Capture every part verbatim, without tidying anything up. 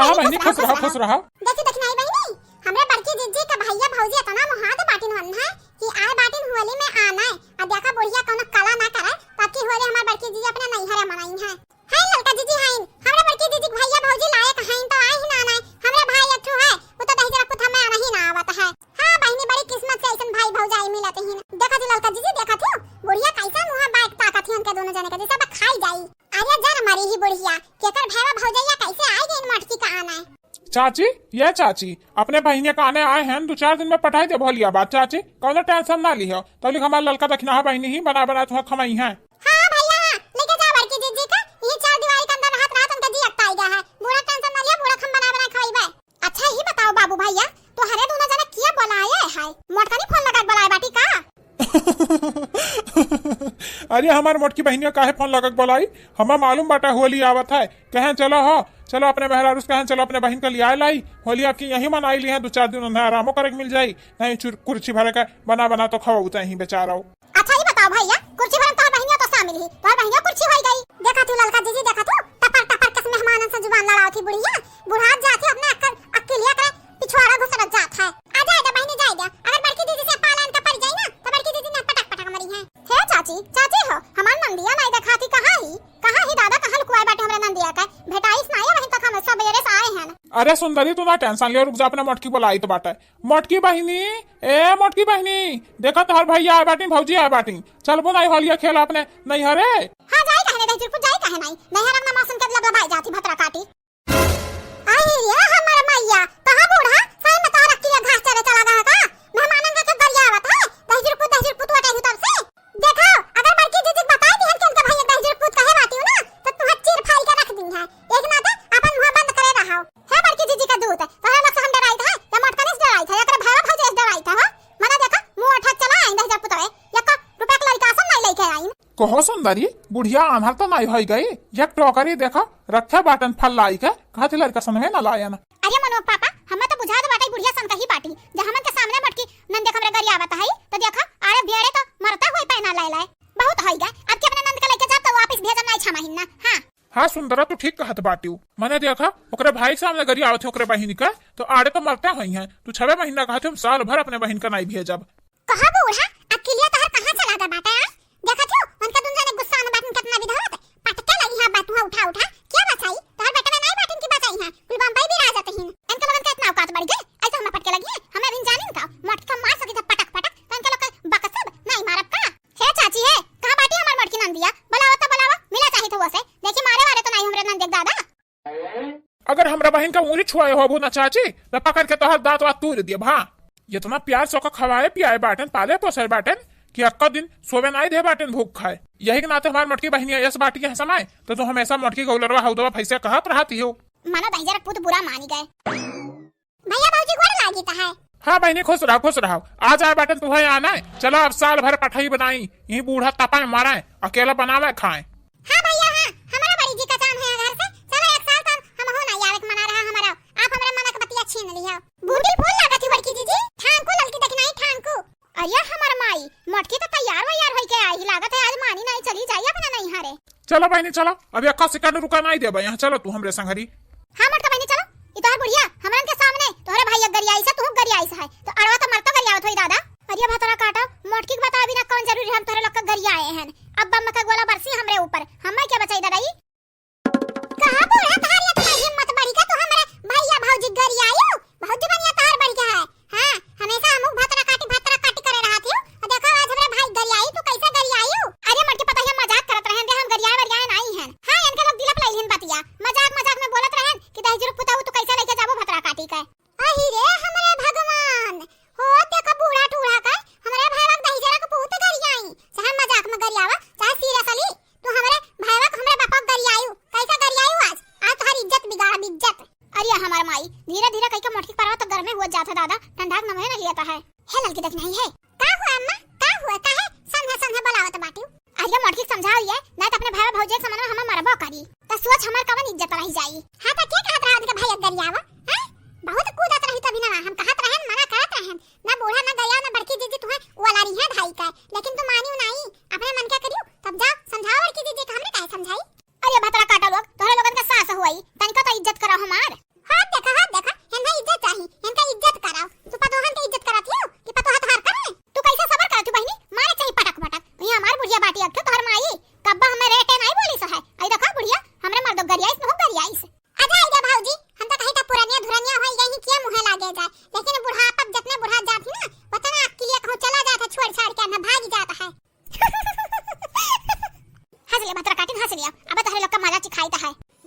हाँ बहिनी, खुश रहा, खुश रहा। देखी, देखी नाई बहिनी, हमरे बड़की जिज्जी का भइया भउजी एतना मोहात बाटिन होन है कि आए बाटिन होली में आना है। अब देखा बुढ़िया कउनो कला ना करे, तो अबकी होली हमार बड़की जिज्जी अपने नैहरे मनाई है। हाय ललका जिज्जी हाइन, हमरे बड़की जिज्जी के भइया भउजी लायक हाइन तो आए ही ना आना है। हमरे भाई एक ठो है, वो तो दहिजरा पुत हमें आना ही ना आवत है। हाँ बहिनी, बड़ी किस्मत से अइसन भाई भउजाई मिलत ही। देखा थी ललका जिज्जी, देखा थी बुढ़िया कैसा मुँह बाइक ताकत ही उनके दोनों जने के, जैसे अब खाई जाई। अरे जर मरी ही बुढ़िया, केकर भैया भौजैया कैसे आइ गइन मोटकी का आना है? चाची, ये चाची, अपने बहिनिया का आने आए हैं, दो चार दिन में पठाई देबो होलिया बाद। चाची, कउनो tension ना लिहो, तब लिख हमार ललका दखिनहा बहिनी ही बना बना तुहा खमाई है। हाँ भैया, हाँ, लेके जा बड़की जिज्जी का, ये चार दीवारी के अंदर रहत रहत उनका जी अकताई गया है। बूढ़ा tension ना लिया, बूढ़ा हम बना बना खवाई बे। अच्छा, ही बताओ बाबू भैया, तोहरे दोनों जने किया बोलाए है? मोटकनी फोन लगा के बोलाए बाटी का? अरे, हमार मोटकी बहिनिया काहे फोन लगा के बोलाई? हमें मालूम बाटा होली आवत है, कहें चलो हो, चलो अपने मेहरारू से कहें चलो अपने बहिन का लियाए लाई, होली आपकी यहीं मनाई ली है, दो चार दिन उन्हें आरामो करे के मिल जाई, नहीं चुर-, कुर्सी भरे का बना बना तो खवाऊ चाही बेचारा। अच्छा, ई बताओ भैया, कुर्सी भरम तोहर बहिनिया तो शामिल ही, तोहर बहिनिया कुर्सी होई गई। देखा तू ललका जिज्जी, देखा तू, टपर टपर के मेहमानन से जुबान लड़ावत ही बुढ़िया, बुढ़ात जात ही अपने अक्कल, अक्किलिया के पिछवाड़ा घुसरत जात है। आ जाए दे बहिनी, जाए दे, अगर बड़की जिज्जी से पाला इनका पड़ जाई ना, तो बड़की जिज्जी ने पटक पटक मरी है। हे चाची, चाची हो, हमार नंदिया नाई देखाती, कहाँ ही, कहाँ ही दादा, कहाँ लुकुआए बाटे हमरे नंदिया के? भेटाइस नाई, वहीं तक हम सबेरे से आए हैं। अरे सुंदरी, तू ना tension लियो, रुक जा, अपने मोटकी बोलाई तो बाटे। मोटकी बहिनी, ए मोटकी बहिनी, देखा तोहर भैया आए बाटिन, भौजी आए बाटिन, चलबो नाई होलिया खेल अपने नैहरे? हाँ, जाई काहे नहीं, दहिजरपुत जाई काहे नहीं? नैहर अंगना मासन के लगवा भाई जाती भतरा काटी। आई रे हमर मैया, कहाँ बूढ़ा? सही में तोहरा किया घास चरे चला गया का? मेहमानन के गरियावत है, दहिजरपुत, दहिजरपुत वटे हूँ तब से। देखो, अगर बड़की जिज्जी के बताई दिहन कि उनका भैया दहिजरपुत कहे बाटी हो ना, तो तुहा चीर फाड़ के रख दी है। एक नाते अपन मुँह बंद करे रहो। हे बड़की जिज्जी का दूत, तोहरा लोग से हम डराइत है, या मोटकनी से डराइत है, या एकरे भावा भौजी से डराइत है हो? मना देखा, मुँह उठा चला आई दहिजरपुत रे, या का रुपया के लड़का सब नहीं लेके आई। कहो सुंदरी, बुढ़िया आन्हर तो नाई होई गई, एक टोकरी देखा, रखे बाटन फल लाई के, कहत लड़का सन में न लायन। अरे मनोज पापा, हमें तो बुझात बाटे बुढ़िया सन कही बाटी, जब हमन के सामने मोटकी नंद देख हमरे गरियावत है, तो देखा, अरे बेड़े तो मरता हुई पैना लाए लाए। बहुत होई गए, अब के अपने नंद के लेके जा तो वापस भेजम नाई छमाहिन ना। हाँ। हाँ सुंदरा, तू ठीक कहत बाटिउ, मने देखा, ओकरे भाई के सामने गरियावत है ओकरे बहिन का, तो आड़े तो मरता होई है। तू छवे महीना कहत हो, हम साल भर अपने बहिन का नाई भेजब। कहा बूढ़ा, अकिलिया तोहर कहाँ चला गया बाटे, आ? देखत हो, उनका दुन जने गुस्सा में बाटन कितना विधात, पटके लगी है बात हुआ उठा उठा, क्या बचाई? तोहर बेटवा नाई बाटन की बचाई है, कुल बम्बई भी राजत हीन। इनके लोगन का इतना औकात बढ़ गए, ऐसे हमें पटके लगी है, हमें अभी जानिन का, मोटकी का मार सकी था पटक पटक, तो इनके लोग का बकसब, नाई मारब का? हे चाची हे, कहाँ बाटी हमार मोटकी नंदिया? बुलावा तो बुलावा, मिला चाही था वो से, देखी मारे वाले तो नाई हमरे नंदिया के दादा। अगर हमरा बहिन का उंगली छुआए होबू ना चाची, त पकड़ के तोहर दांत वात तूर दियब। हाँ, इतना प्यार से ओका खवाए पियाए बाटन, पाले पोसे बाटन कि अक्का दिन सोवे नाई दे बाटन भूख खाए। यही के नाते हमार मोटकी बहिनिया यस बाटी के हसमाए, तो तू हमेशा मोटकी गौलरवा हौदवा भैंसिया कहत रहती हो। मनो दहिजर पूत बुरा मानी गए। भैया भौजी गोड़ लागी त है। हाँ बहिनी, खुश रहो, खुश रहो। आ जाए बाटन तुहे आना है। चलो अब साल भर पठई बनाई, यही बूढ़ा तपाए मारे, अकेला बनावे खाए। हाँ भैया हाँ, हमारा बड़ी जी का चाम है घर से। चलो एक साल तक हम हो नहीं आवे के मना रहा हमारा, आप हमारे मना के बतिया छीन लिया। ब्यूटीफुल लागत ही बड़की जीजी, ठांकू ललकी देखनाई ठांकू। अरे हमार माई, मोटकी तो तैयार वैयार होई के आई, लागत है आज मानी नहीं चली जाई अपना नहीं हारे। चलो बहिनी चलो, अभी अक्का सेकंड रुका नहीं देबा यहाँ, चलो तू हमरे संगरी। हाँ मोटका बहिनी चलो, ई तोहर बुढ़िया हमरन के सामने तोहरे भाई एक गरियाई से, तू गरियाई से है, तो अड़वा तो मरता गरियावत होई दादा। अरे भतरा काटा, मोटकी के बतावे बिना कौन जरूरी हम तोहरे लोग के गरियाए हैं। अब बम का गोला बरसी हमरे ऊपर, हमें क्या बचाई दादा ई? कहाँ बूढ़ा तोहार इतना हिम्मत बढ़ी का तू हमरे भैया भौजी गरियायू? बहुत जुबानिया तोहार बढ़ गया है। हाँ, हमेशा हमू भतरा काटी, भतरा काटी करे रहत हियो। और देखो आज हमरे भाई गरियाई, तू कैसे गरियायू? अरे मोटकी पता है मजाक करत रहन दे, हम गरियाए वरियाए नाई हन। हाँ, इनके लोग दिलप लइल हिन बतिया। मजाक मजाक में बोलत रहन कि दहिजरू पुताऊ तू कैसे लेके जाबू भतरा काटी के। अही रे हमरे भगवान, हो देखो बूढ़ा टूढ़ा का हमरे भाई दहिजरा के पूत गरियाई, चाहे मजाक में गरियावा, चाहे सीरियसली। तू हमरे भाईवा के हमरे बापा के गरियायू, कैसा गरियायू आज? आज तोहार इज्जत बिगाड़ब, इज्जत। अरे हमार माई, धीरे धीरे कइके मोटकी परवा तो गर्मे हुआ जात है दादा, ठंडा के नमहे नहीं लेता है। हे ललकी देखनाई है। का हुआ अम्मा? का हुआ? काहे संझा संझा बुलावत बाटियो? अरे मोटकी समझाओ ये, ना तो अपने भाई भौजी के सामने हमें मरबो करी। तो सोच हमार कवन इज्जत रह जाई। हाँ तो के कहत रहा उनके भाई गरियावा? हैं? बहुत कूदत रही तभी ना, हम कहत रहन, मना करत रहन। ना बूढ़ा, ना गरिया, ना बड़की जीजी तुहे वाला रही है भाई का, लेकिन तू मानियो नाई, अपने मन के करियो। तब जा समझाओ बड़की जीजी का, हमने काहे समझाई? अरे भतरा काटा लोग, तोहरे लोगन के सास हुई, तनिका तो इज्जत करो हमार। हाँ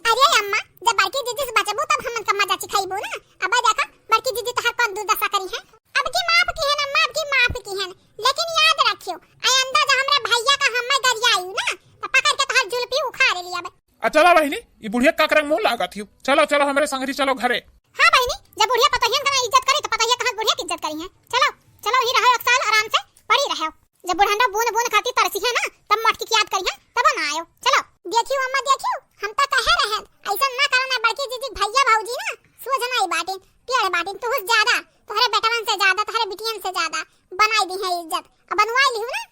अरे अम्मा, जब बड़की जीजी से बचबू तब हमन का मजा चिखाइबू ना। अब देखा बड़की जीजी तोहार कौन दुर्दशा करी है। अब की माफ किहन अम्मा, अब की माफ किहन, लेकिन याद रखियो, आइंदा जब हमरे भैया का हम्मे गरियाई ना, तो पकड़ के तोहार जुल्फी उखाड़ लिया बे। आ चला बहिनी, ई बुढ़िया का करंग मुँह लागत हियो। चलो चलो हमरे संगरी चलो घरे। हाँ बहिनी, जब बुढ़िया पतोहियन का ना इज्जत करी तो पतोहिया कहाँ बुढ़िया की इज्जत करी है। चलो चलो, ही रहो एक साल आराम से पड़ी रहो। जब बुढ़ंडा बून बून खाती तरसी है ना, तब मोटकी की याद करी है, तब ना आयो। चलो। देखियो अम्मा, देखियो, हम तो कहे रहे, ऐसा ना करो ना, बड़की जीजी भैया भौजी ना सोझ नहीं बाटिन, टेढ़ बाटिन, तुहस ज्यादा, तोहरे बेटवन से ज्यादा, तोहरे बिटियन से ज्यादा बनाई दी है इज्जत। अब बनवाई लिहू ना,